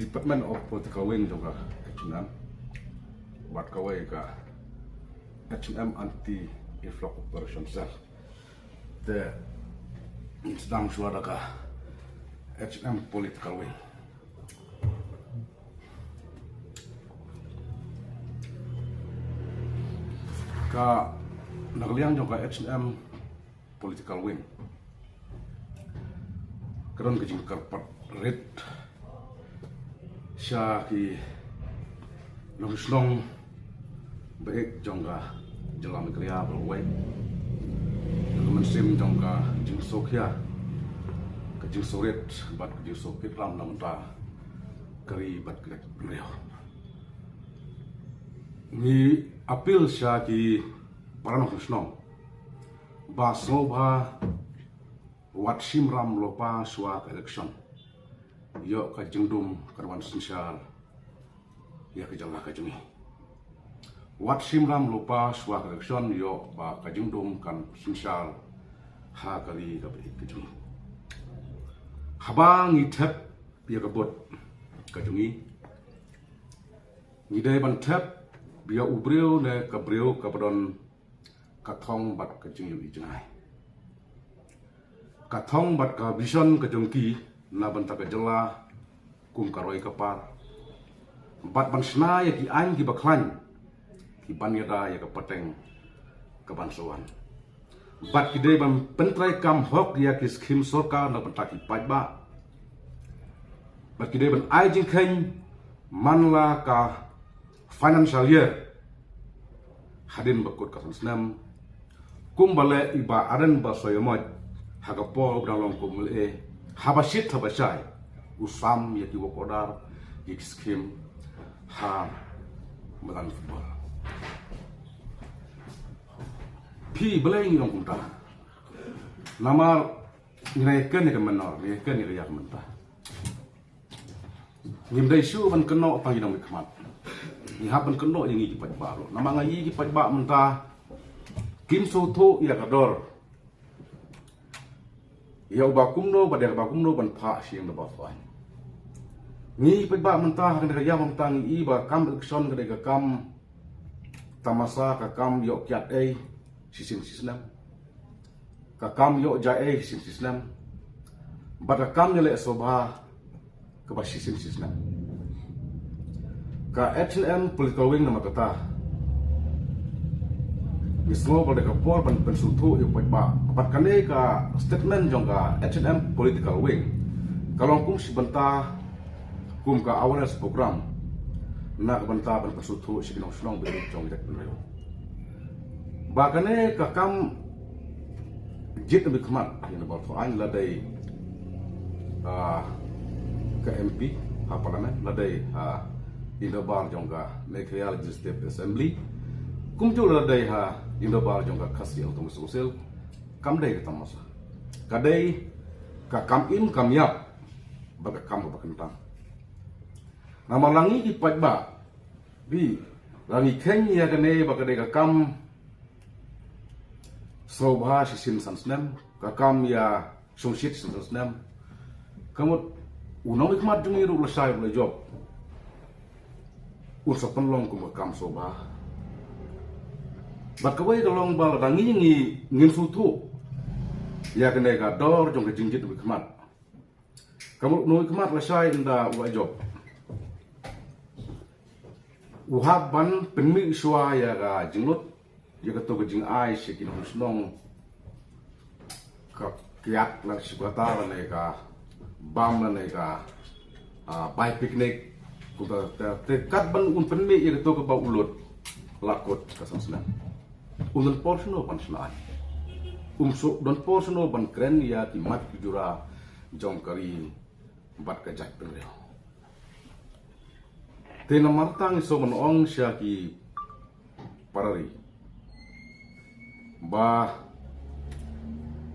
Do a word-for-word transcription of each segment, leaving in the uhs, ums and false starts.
Department of Political Wing jong ka H N M bad kawei ka H N M Anti Influx Operation Cell. Te sdang shuwa da ka H N M Political Wing. Ka na ka liang jong ka H N M Political Wing ka don ka jingkyrpad rit sha ki nongshong ba ïeit jong ka jylla Meghalaya ba la wai. Ka mynsiem jong ka jingsngewkhia, ka jingsngewrit bad ka jingsngewkitram na bynta ka ri bad ka jaitbynriew. Ngi appeal sha ki para nongshong ba sngewbha wat shim ram lypa shuwa ka election. Ïoh ka jingdum kan wan synshar ïa ka jylla ka jong ngi. Wat shim ram lypa shuwa ka election, ïoh ba ka jingdum kan synshar ha ka ri kaba ïeit ka jong ngi. Haba ngi thep ïa ka vote ka jong ngi, ngi dei ban thep ïa u briew ne ka briew kaba don ka thong bad ka jingïohi jngai, ka thong bad ka vision ka jong ki na bynta ka jylla kum ka roi ka par, bad ban shna ïa ki aiñ kiba khlaiñ, ki ban ïada ïa ka pateng ka ban sa wan. Bad ki dei ban pyntreikam hok ïa ki skhim sorkar na bynta ki paidbah. Bad ki dei ban ai jingkheiñ man la ka financial year hadien ba kut ka san snem. Kumba leh i Bah Ardent Basaiawmoit ha ka por ba dang long kum u M L A, haba shit haba shai u sam ïa ki work order, ïa ki skhim ha madan football. Phi, balei ngi ong kumta? Namar ngi ïa kren ïa ka menor, ngi ïa kren ïa ka ïa ka mynta. Ngim dei shuh ban kynnoh tang ïa nongmihkhmat. Ngi hap ban kynnoh ïa ngi ki paidbah ruh. Namar nga ïa ki paidbah mynta kim sngewthuh ïa ka dor ïa u Bah kumno bad ïa ka Bah kumno ban phah sha ïing dorbar thawaiñ. Ngi paidbah mynta ha kane ka ïam mynta ngi i ba ka kam election ka dei ka kam tamasa, ka kam ïoh kiad ei shisien shisnem, ka kam ïoh jia ei shisien shisnem, bad ka kam ïaleh sngewbha kaba shisien shisnem. Ka H N M Political Wing namar kata ngi sngew ba dei ka por ban pynsngewthuh ïa u paidbah. Bad kane ka statement jong ka H N M Political Wing ka long kum shi bynta, kum ka awareness program na ka bynta ban pynsngewthuh sha ki nongshnong ba ïeit jong ka jaitbynriew ba kane ka kam jied na bynta khmat ïa na bynta thawaiñ, la dei, ah, ka M P ha Parliament, la dei ha ïing dorbar jong ka Meghalaya Legislative Assembly, kumjuh la dei ha ïing dorbar jong ka Khasi Autonomous Council. Kam dei ka tamasa, ka dei ka kam im kam ïap bad ka kam kaba kyntang. Namar la ngi ki paidbah, phi, la ngi kheiñ ïa kane ba ka dei ka kam sngewbha shisien san snem, ka kam ïashongshit shisien san snem. Ka mut u nongmihkhmat jong ngi ruh lashai ruh lajop un sa pynlong kum ka kam sngewbha. Bad kawei ka long ba lada ngi, ngi ngim sngewthuh ïa kane ka dor jong ka jingjied nongmihkhmat, ka mut u nongmihkhmat lashai ynda u la jop, u hap ban pynmih shuwa ïa ka jinglut, ïa kato ka jingai sha ki nongshnong, ka kiad la shu kata lane ka bam lane ka, ah, bai picnic. Kumta te, te kat ban un pynmih ïa kato kaba u lut la kut ka san snem, un don por shano ban shna aiñ? Um shu don por shano ban kren ïa ki mat ki jura jong ka ri bad ka jaitbynriew? Te namar kata ngi sngew ban ong sha ki para ri ba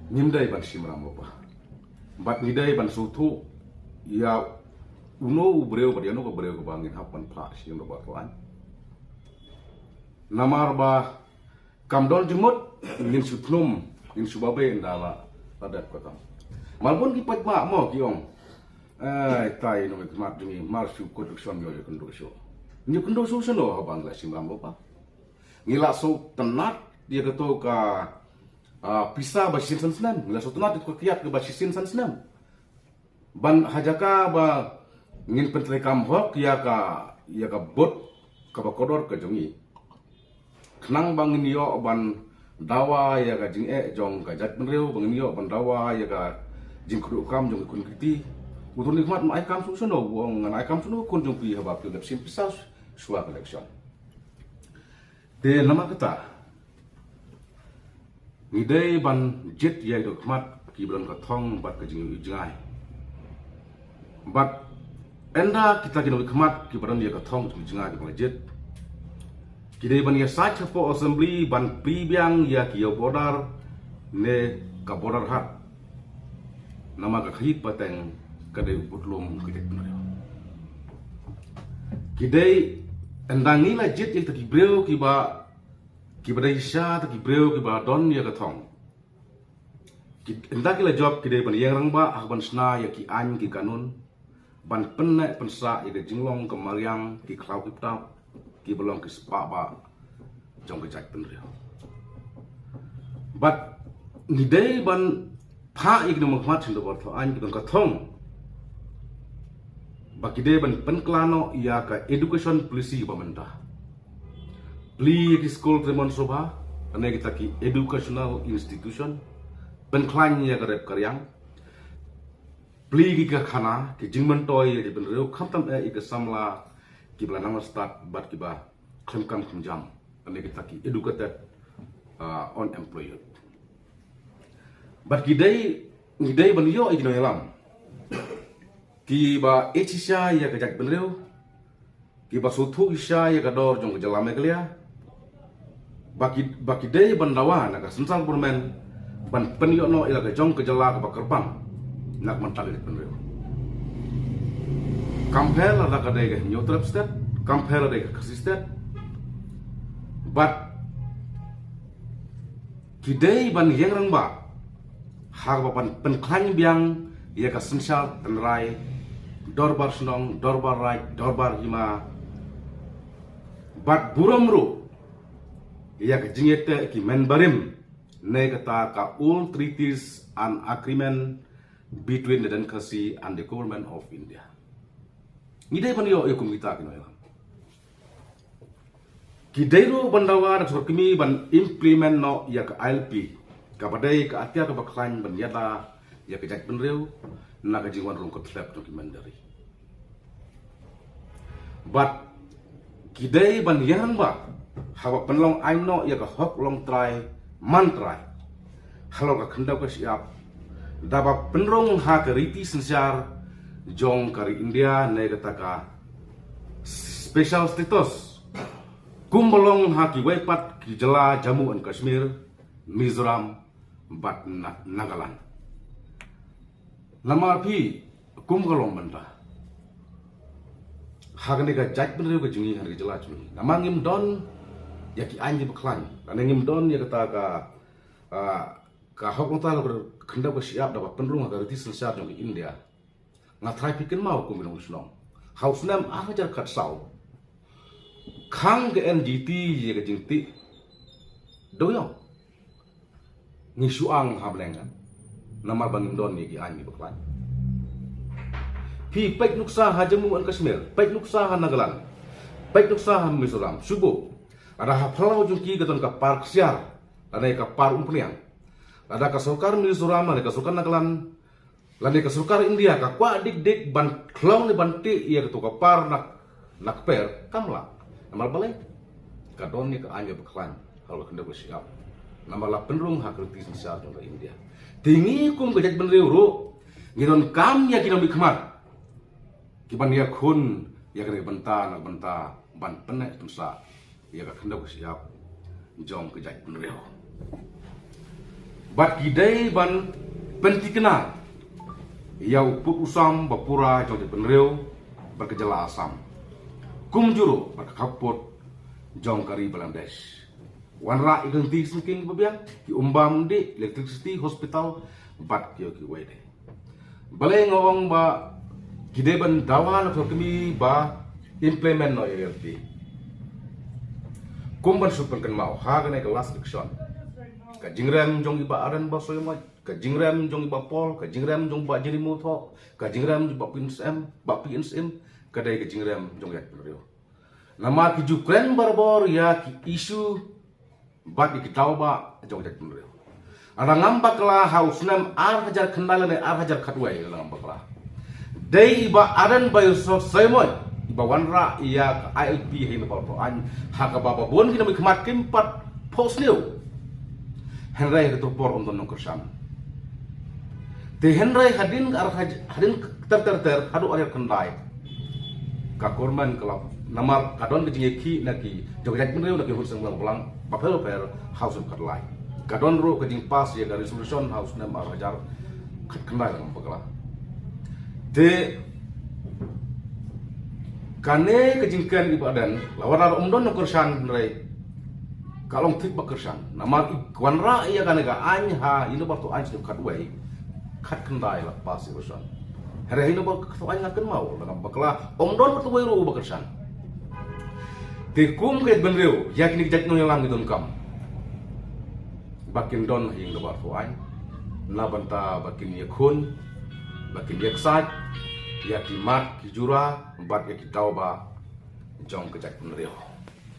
ngim dei ban shim ram lypa, bad ngi dei ban sngewthuh ïa uno u briew bad ïa uno ka briew kaba ngin hap ban phah sha ïing dorbar thawaiñ. Namar ba kam don jingmut ngin shu thnum, ngin shu babe ynda la, la dep ka kam. Malbun ki paidbah mo ki ong, Ai, tai nongmihkhmat jong ngi, mar shu kut election ïoh ïakynduh shuh. Ngi kynduh shuh shano haba ngi la shim ram lypa? Ngi la shu tynnad ïa kato ka, ah, pisa ba shisien san snem. Ngi la shu tynnad ïa ka kiad kaba shisien san snem. Ban ha jaka ba ngin pyntreikam hok ïa ka, ïa ka vote kaba kordor ka jong ngi. Khnang ba ngin ïoh ban dawa ïa ka jingeh jong ka jaitbynriew, ba ngin ïoh ban dawa ïa ka jingkyrduh kam jong ki khun ki kti. U Tony Khmat un ai kam shuh shano, u ong ngan ai kam shuh shano khun jong phi haba phi la dep shim pisa shuwa ka election. Te namar kata, ngi dei ban jied ïa ki nongmihkhmat kiba don ka thong bad ka jingïohi jngai. Bad ynda kita ki nongmihkhmat kiba don ïa ka thong jingïohi jngai kiba la jied, ki dei ban ïasaid hapoh assembly ban plie biang ïa ki ïew border ne ka border haat. Namar ka khaïi pateng ka dei u budlum ka jaitbynriew. Ki dei, ynda ngi la jied ïa kita ki briew kiba, kiba dei shisha, kita ki briew kiba don ïa ka thong. Ki, ynda ki la jop, ki dei ban ïeng rangbah ha kaban shna ïa ki aiñ ki kanun ban pynneh pynsah ïa ka jinglong ka mariang, ki khlaw ki btap kiba long ki spah bah jong ka jaitbynriew. Bad ngi dei ban phah ïa ki nongmihkhmat sha ka bor thaw aiñ kiba don ka thong ba ki dei ban pynkylla noh ïa ka education policy ba mynta. Plie ïa ki skul trei mon sngewbha, lane kita ki educational institution, pynkhlaiñ ïa ka rep ka riang, plie ki karkhana, ki jingmyntoi ïa ki bynriew, khamtam eh ïa ki samla kiba la nang stad bad kiba khlem kam khlem jam, lane kita ki educated, ah, unemployed. Bad ki dei, ngi dei ban ïoh ïa ki nongïalam kiba ïeit shisha ïa ka jaitbynriew, kiba sngewthuh shisha ïa ka dor jong ka jylla Meghalaya, ba ki, ba ki dei ban dawa na ka central government ban pynïoh noh ïa la ka jong ka jylla kaba kyrpang na ka bynta ka jaitbynriew. Kam pher lada ka dei ka Hynñiewtrep state, kam pher lada ka dei ka Khasi state. Bad ki dei ban ïeng rangbah ha kaba pyn-, pynkhlaiñ biang ïa ka synshar tynrai, dorbar shnong, dorbar raid, dorbar hima, bad burom ruh ïa ka jingïateh ki mynbarim ne kata ka old treaties and agreement between the Jaintia Khasi and the Government of India. Ngi dei ban ïoh ïa kum kita ki nongïalam. Ki dei ruh ban dawa da ka sorkar kmie ban implement noh ïa ka I L P, kaba dei ka atiar kaba khlaiñ ban ïada ïa ka jaitbynriew na ka jingwan rung kyrtep jong ki mynder ri. Bad ki dei ban ïeng rangbah ha kaba pynlong aiñ noh ïa ka hok long trai man trai halor ka khyndew ka shyiap, da ba pynrung ha ka riti synshar jong ka ri India ne kata ka special status, kumba long ha kiwei pat ki jylla Jammu and Kashmir, Mizoram bad Na-, Nagaland. Namar phi, kum ka long mynta, ha kane ka jaitbynriew ka jong ngi, ha kane ka jylla jong ngi, namar ngim don ïa ki aiñ kiba khlaiñ, lane ngim don ïa kata ka, ah, ka hok long trai halor ka khyndew ka shyiap da ba pynrung ha ka riti synshar jong ka India. Nga tharai phi kynmaw kum ki nongshnong, ha u snem ar hajar khatsaw, khang ka N G T ïa ka jingtih dewïong. Ngi shu ang ha bneng, namar ba ngim don ïa ki aiñ kiba khlaiñ. Phi peit nuksa ha Jammu and Kashmir, peit nuksa ha Nagaland, peit nuksa ha Mizoram, shu buh. Lada ha phyllaw jong ki ka don ka par ksiar lane ka par umphniang, lada ka sorkar Mizoram lane ka sorkar Nagaland lane ka sorkar India ka kwah dik dik ban khlong ne ban tih ïa kato ka par na, na kper, kam lah. Namar balei? Ka don ïa ka aiñ kaba khlaiñ halor ka khyndew ka shyiap, namar la pynrung ha ka riti synshar jong ka India. Te ngi kum ka jaitbynriew ruh ngi donkam ïa ki nongmihkhmat kiban ïakhun ïa kane ka bynta na ka bynta ban pynneh pynsah ïa ka khyndew ka shyiap jong ka jaitbynriew. Bad ki dei ban pynthikna ïa u pud u sam ba pura jong ka jaitbynriew bad ka jylla Assam, kumjuh ruh bad ka khappud jong ka ri Bangladesh. Wanrah ïa ki lynti ki syngkien kiba biang, ki umbam, dih, electricity, hospital bad kiwei kiwei de. Balei nga ong ba ki dei ban dawa na ka kmie ba implement noh ïa ka L P. Kum ban shu pynkynmaw ha kane ka last election, ka jingrem jong i Bah Ardent Basaiawmoit, ka jingrem jong i Bah Paul, ka jingrem jong Bah Jingmyntoi, ka jingrem jong Bah P N S M, Bah P N S M, ka dei ka jingrem jong ka jaitbynriew. Namar ki ju kren barabor ïa ki issue bad ïa ki daw ba jong ka jaitbynriew. Lada ngam bakla ha u snem ar hajar khyndai lane ar hajar khatwei, lada ngam bakla, dei i Bah Ardent Basaiawmoit i ba wanrah ïa ka I L P ha ïing dorbar thaw aiñ, ha kaba bun ki nongmihkhmat kim pat phohsniew. Hynrei ha kato ka por um don nongkyrshan. Te hynrei hadien ar haj-, hadien ter ter ter haduh ar hajar khyndai, ka government ka la, namar ka don ka jingïakhih na ki jong ka jaitbynriew, na ki hut seng blang bapher bapher ha u snem khatlai. Ka don ruh ka jingpass ïa ka resolution ha u snem ar hajar khatkhyndai, lada ngam bakla. Te kane ka jingkren i Bah Ardent, la wat la um don nongkyrshan, hynrei ka long thik ba kyrshan. Namar i wanrah ïa kane ka aiñ ha ïing dorbar thaw aiñ snem khatwei, khatkhyndai la pass ïa ka resolution. Hynrei ha ïing dorbar thaw aiñ, nga kynmaw, lada ngam bakla, um don uwei ruh uba kyrshan. Te kum ka jaitbynriew, ïa kine ki jait nongïalam ki donkam ba kin don ha ïing dorbar thaw aiñ, na bynta ba kin ïakhun, ba kin ïaksaid ïa ki mat ki jura bad ïa ki daw ba jong ka jaitbynriew.